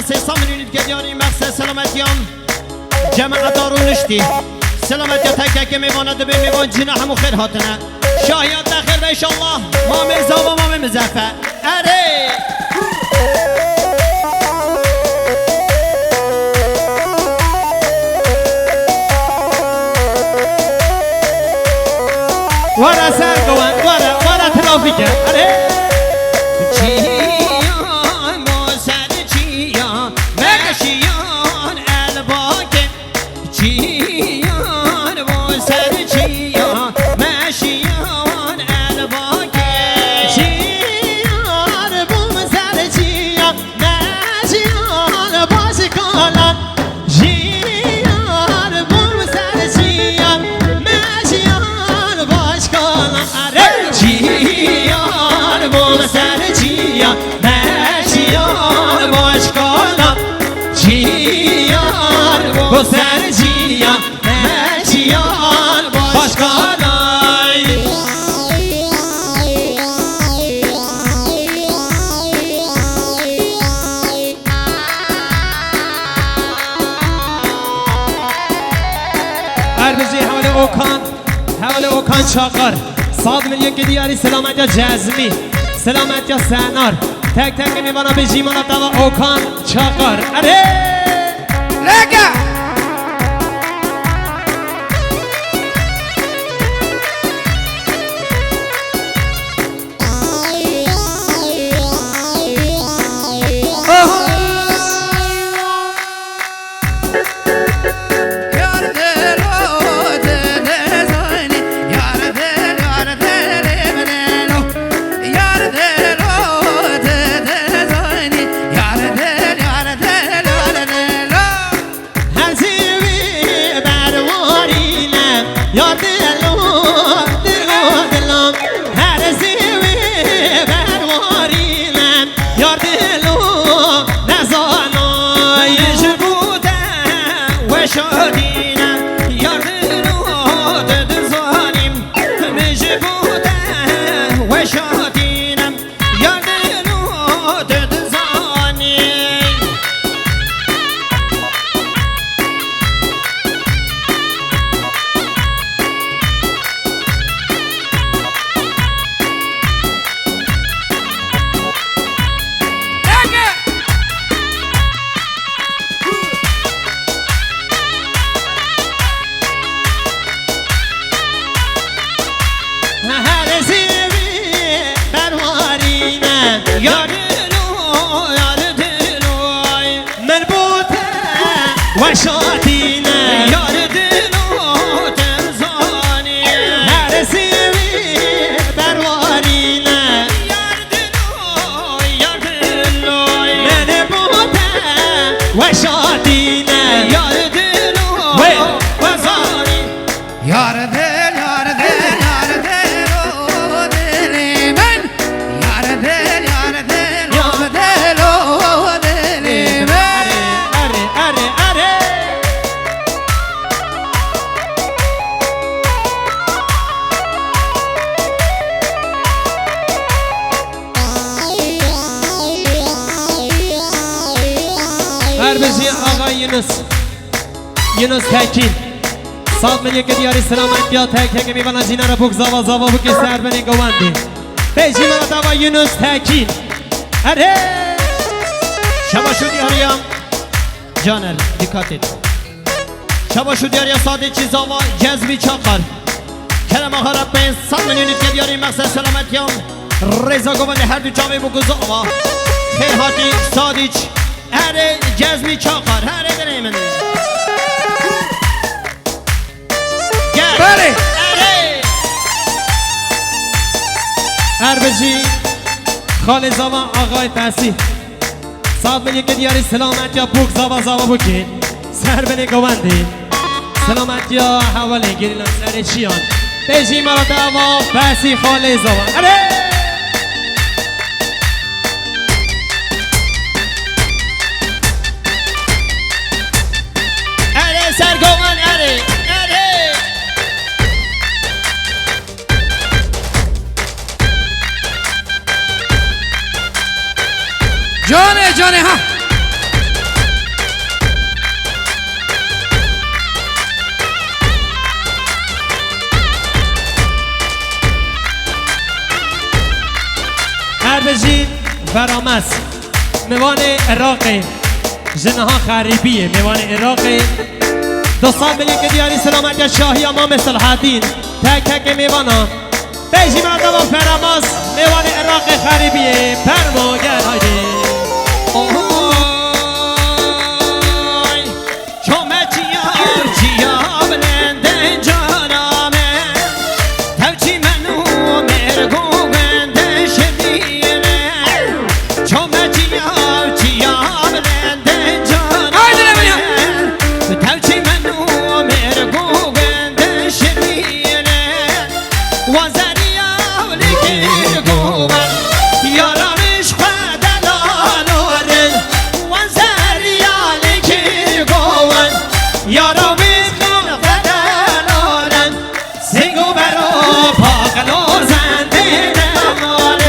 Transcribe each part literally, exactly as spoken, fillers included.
Sê sed milyon dike diyarî mexse selametiyan. Cemaeta rûniştî. Selametiya tek tekê mêvana dibê mêvan cîna hemû xêr hatine. Şahiyan te xêr be inşallah. Mamê zava mamê mizefe. Erê! Were ser gowen, were, were trafîk e. Erê! Çiyan bo ser çiyan, meşiyan elbakê. Çiyan bo ser çiyan, meşiyan elbakê. Çiyan bo ser çiyan, meşiyan başkalan. Çiyan bo ser çiyan, meşiyan başkalan. Hey! Çiyan bo ser çiyan, meşiyan başkalan. Çiyan bo ser çiyan, meşiyan başkalan. Her bijî hewlê Okan, hewlê Okan Çakar. Sed milyon ke diyarî selametiya Cezmî, selametiya Senar. Tek tek mêvana bijî mala tava Okan Çakar. Erê! Leke! Her zêwê berwarîne, yar dilo, dilo, dilo. Her zêwê berwarîne, yar dilo, nezana. Min ji bo te weşatîne, yar dilo, tu dizanî. Min ji bo te weşatîne. Yar dilo tu dizanî. Her zêwê berwarîne. Yar dilo, yar dilo. Min bo te weşatîne. Yar dilo, tu zanî. Her zêwê berwarîne. Yar dilo, yar dilo. Min bo te weşatîne. Yar dilo, wê, wê zanî. Yar dil, yar dil, yar dil, o dilê min. Yar dil, yar dil, o dil, o dilê min. Erê, erê, erê, erê. Her bijî Axa Yunus. Yunus Tekîn. Sed milyon ke diyarî selametiya tek tek mêvana cîna re bûk zava zava bûkê ser binê govendê. Bêjî me tava Yunus Tekîn. Erê! Şabaş û diyariya Caner, dikkat et. Şabaş û diyariya Sadê Çîzava, Cezmî Çakar. Kerema xwe re pênc sed milyon ke diyarî mexsed selametiya. Rêza govendê her du çavê bûk zava. Xêr hatî Sadîç. Erê Cezmî Çakar, erê dilê min. Gel. Belê. Erê. Her bijî xalê zava Axayê Fesî. Sed milyon ke diyarî selametiya bûk zava zava bûkê. Ser binê govendê. Selametiya hevalê gerîlan serê çiyan. Bêjî mala te ava Fesî xalê zava. Erê. Erê ser govan erê, erê. Canê, canê, ha. Jî Feramez, mêvanê Iraqê, ji niha xerîbiyê, mêvanê Iraqê. Du sed milyon ke diyarî selametiya Şahiya Mamê Selahedîn, tek tekê mêvana. Bejî me dava Feramez, mêvanê Iraqê xerîbiyê, fermo gel haydi. Oy. Çome çiya, çiya bilendê cana me, tevçî men û mêrgo wende şirîne. Çome çiya, çiya bilendê cana Haydi lan ya. me, tevçî men û mêrgo wende şirîne. Wan zeriya li kir gowen, yara min ji xwe delal orin. Wan zeriya li kir gowen, yara min ji xwe delal orin. Sing û bero paqilo zendê delal.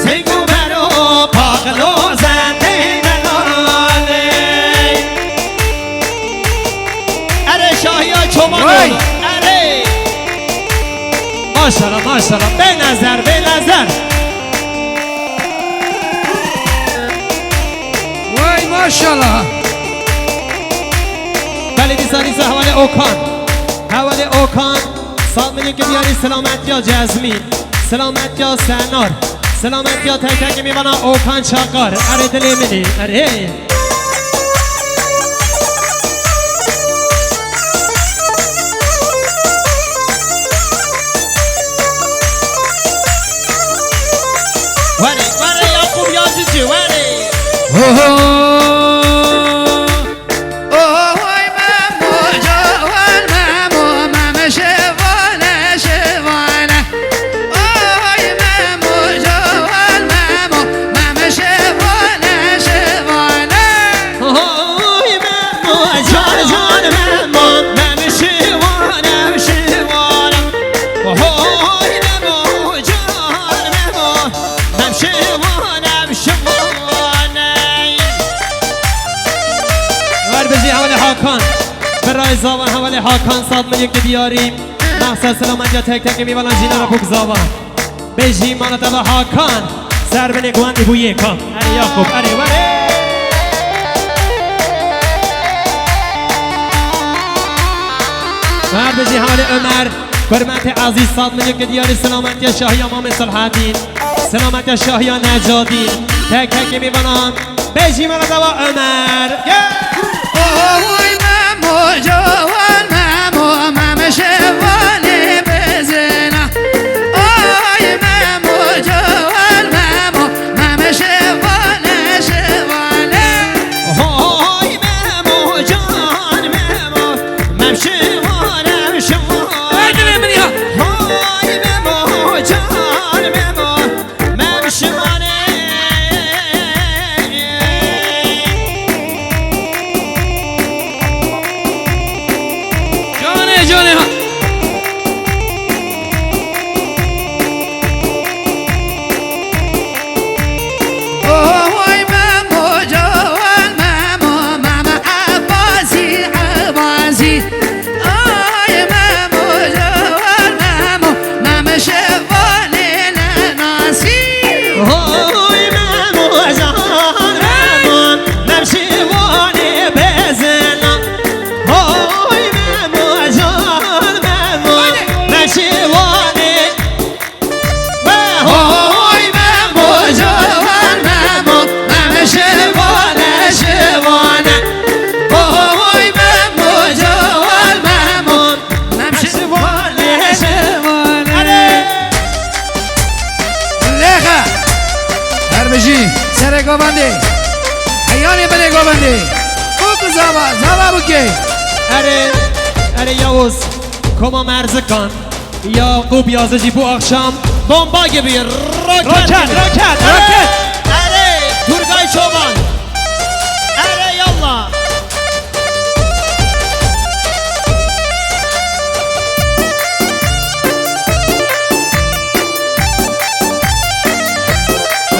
Sing û bero paqilo zendê delal. Erê Şahiya Çoban Vay! Oğlu, erê! Maşallah, maşallah. Bê nezer, bê nezer. Vay maşallah. Belê dîsa, dîsa hevalê Okan. Hevalê Okan. Sed milyon ke diyarî selametiya Cezmîn. Selametiya Senar. Selametiya tek tekê mêvana Okan Çakar. Erê dilê min î. Erê. Were, were Yakup Yazıcı, were. Ho, ho. Oy Memo, Cawan Memo, Mem Şevane, Şevane. Oy Memo, Cawan Memo, Mem Şevane, Şevane. Oy Memo, Cawan Memo, Mem Şevane, Şevane. Oy Memo, Cawan Memo, Mem Şevane, Şevane. Ver bijî hevalê Hakan. Birayê Zavan hevalê Hakan, sed milyon ke diyarî. Mexsed selametiya tek tekê mêvanan jîna re bûk Zavan. Bijî mala te ve Hakan. Ser binê guandî bû yê kam. Erê Yakup, erê were. Ver bijî hevalê Ömer. Kurmentê ezîz, sed milyon ke diyarî selametiya Şahiya Mamê Selahedîn. Selametiya Şahiya Necadî. Tek tekê mêvanan. Bejî me re dava Ömer. Gel. Oy Memo, Cawan Memo, Mem Şevane bezena. Oy Memo, Cawan Memo, Mem Şevane, Şevane. Oy Memo, Can Memo, Mem Şevane, Şevane. Haydi lan ya. Oy Memo, Can Memo. Mem Şevane. Canê, canê ha. Oy Memo, Cawan Memo, Mem Ebasî, Ebasî. Ay Memo, Cawan Memo, Mem Şevane nenasî. Oy Memo, Cawan Memo, Mem Şevane bezena. Oy Memo, Cawan Memo, Mem Şevane. Hoy Memo, Cawan Memo, Mem Şevane, Şevane. Hoy Memo, Cawan Memo, Mem Şevane, Şevane. Erê! Lexa! Her bijî, serê govendê. Heyanê binê govendê. Bûk zava, zava bûkê. Erê, erê Yavuz, koma Merzikan. Yakup Yazıcı bu akşam bomba gibi roket, roket, gibi. Roket, roket, roket. Erê, Turgay Çoban. Erê yallah.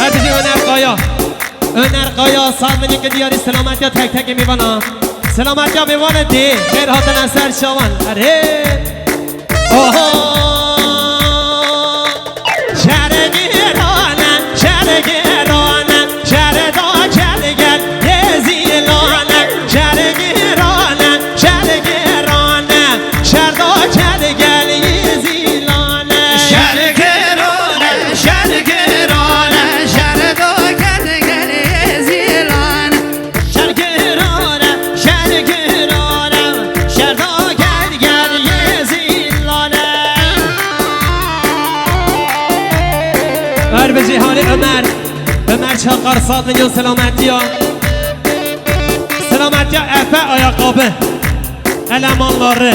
Her bijî Öner Kaya. Öner Kaya, sed milyon ke diyarî selametiya tek tekê mêvana. Selametiya mêvanê dê, xêr hatine ser çavan. Erê. Oho. Şerê giran e, Sed milyon selametiya. Selametiya Efe ayakkabı. Elemanları.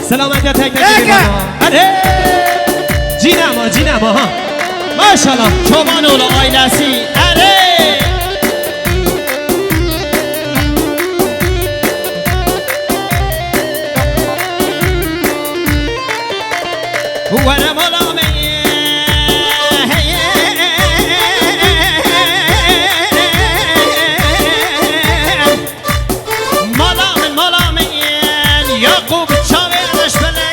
Selametiya tek tek. Ege! Hadi! Cinema, cinema ha. Maşallah. Çobanoğlu ailesi. Hadi! Were mala me. Mala min, mala min, Yaqûb çavê reş belê.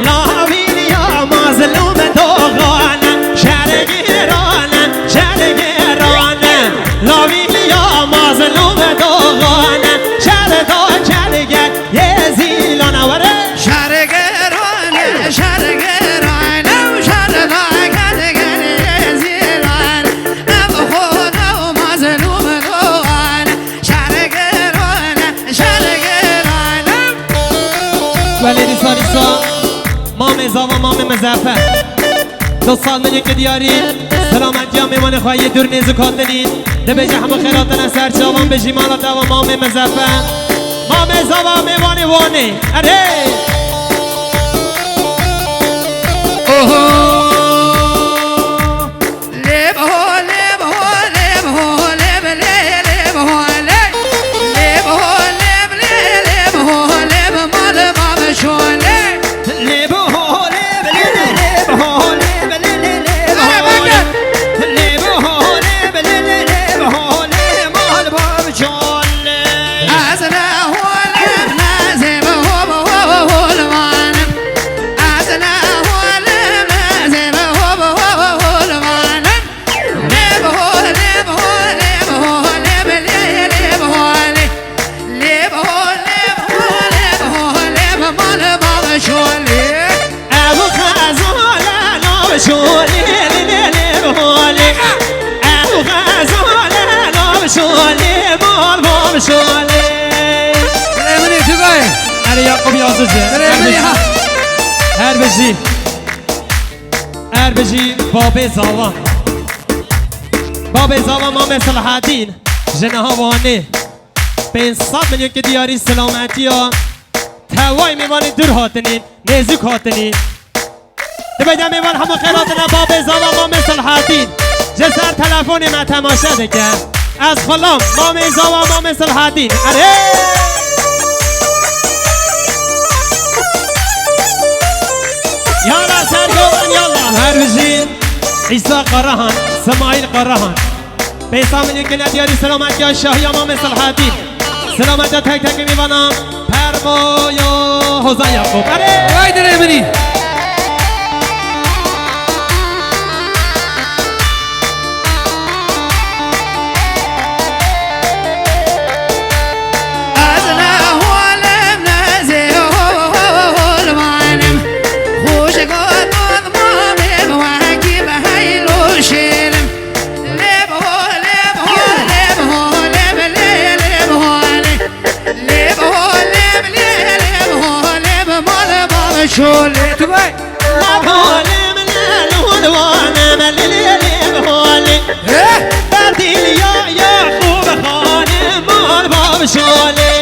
Lavîliya mazlûm doxane, şergirane, şergirane. Lavîliya mazlûm doxane, şer da kergel yê zîlana were. Şergirane, şergirane, şer da kergel yê zîlane. Ev xwe da mazlûm doxane. Şergirane, şergirane. Belê dîsa dîsa mamê zava, mamê Mizefe. Du sed milyon ke diyarî selametiya mêvanê xwe yê dûr nêzik hatinî. Dibêje hemû xêr hatine ser çavan, bijî mala te ava mamê Mizefe. Mamê zava mêvanê Wanê. Erê! Oho! Lê biho, lê biho, lê biho, lê bi lê, lê biho, lê. Lê biho, lê bi lê, lê biho, lê bi mal bab şolê. Lê biho, lê bi lê, lê biho, lê bi lê, lê, lê biho, lê. Lê biho, lê bi lê, lê, lê biho, lê mal bab şolê. Ez ne holim, ne zê biho, biho, biho, holmanim. Ez ne holim, ne zê biho, biho, biho, holmanim. Lê biho, lê biho, lê biho, lê bi lê, lê biho, lê. Lê biho, lê biho, lê biho, lê bi mal bab şolê. Ev xezale nav şolê, lê, lê, lê biho, lê. Ev xezale nav şolê, mal bab şolê. Erê min ê Tugay. Erê Yakup Yazıcı. Erê min ya. Her bijî. Her bijî babê zava. Babê zava Mamê Selahaddin, ji niha Wanê. Pênc sed milyon ke diyarî selametiya tevayê mêvanê dûr hatinî, nêzûk hatinî. Dibêje mêvan hemû xêr hatine babê zava Mamê Selahaddin. Ji ser telefonê me temaşe dike. Ez xulam, Mamê zava, Mamê Selahaddin. Erê! Yala ser govan yala. Her bijî. Îsa Karahan, Simaîl Karahan. Pênc sed milyon ke diyarî selametiya Şahiya Mamê Selahaddin. Selametiya tek tek mêvana. Permoya Hozan Yakup. Erê! Vay dilê minî. Ez ne holim, ne zê ho-, ho-, ho-, holmanim. Xweş gotin mamê wekî bi heyl û şêrim. Lê biho, lê biho, lê biho, lê bi lê, lê biho, lê. Lê biho, lê bi lê, lê biho, lê bi mal bab şolê. Tugay. Lê biho, lê bi lê, lê biho, lê, lê, lê biho, lê. He? Berdîl ya, ya, xo bi xanê mal bab şolê.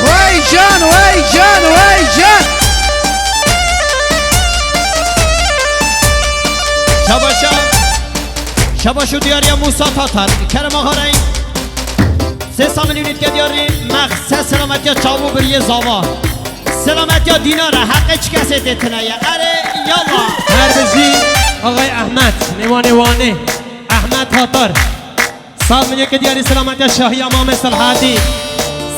Wey can, wey can, wey can. Şabaşa. Şabaş û diyariya Musa Tatar. Kerem Axa Rey. Sê sed milyon ke diyarî mexse selametiya çawo biriyê zava. Selametiya Dînara, heqê çi kesê tê tine ye. Erê, yalla. Her bijî Axay Ehmed, mêvanê Wanê. Ehmed Tatar. Sed milyon ke diyarî selametiya Şahiya Mamê Selhadî.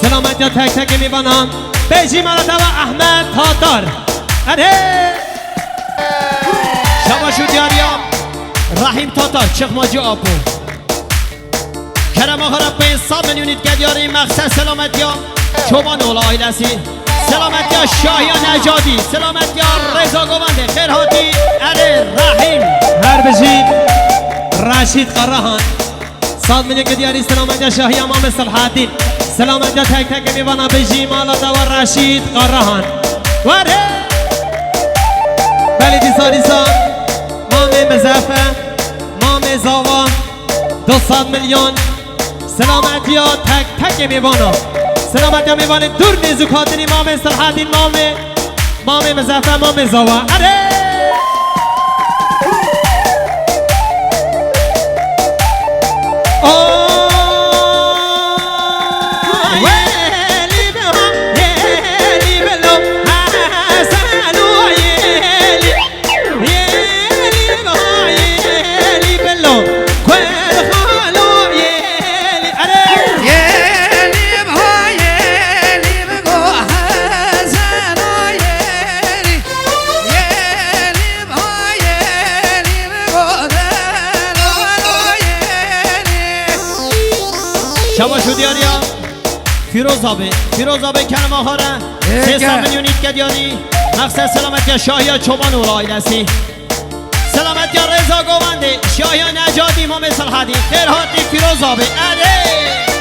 Selametiya tek tekê mêvanan. Bêjî mala te va Ehmed Tatar. Erê! Şabaş û diyariya Rahîm Tatar, Çixmacî Apo. Kerem Axa Rey pênc sed milyon ke diyarî mexse selametiya Çoban Oğlu ailesi. Selametiya Şahiya Necadî. Selametiya Reza Govendê. Xêr hatî. Erê Rahîm. Her bijî Reşîd Karahan. Sed milyon ke diyarî selametiya Şahiya Mamê Selhadîn. Selametiya tek tekê mêvana, bijî mala te va Reşîd Karahan. Were! Belê dîsa dîsa mamê Mizefe, mamê Zava, du sed milyon. Selametiya tek tekê mêvana. Selametiya mêvanê dûr nêzûk hatinî mamê Selhadîn, mamê, mamê Mizefe, mamê Zava. Erê! Şabaş û diyariya Fîroz abi. Fîroz abi kerema xwe re sê sed milyon îtke diyarî. Mexsed selametiya Şahiya Çoban û ailesi. Selametiya Rêza Govendê, Şahiya Necadî, Mamê Selhadî. Xêr hatî Fîroz abi. Erê!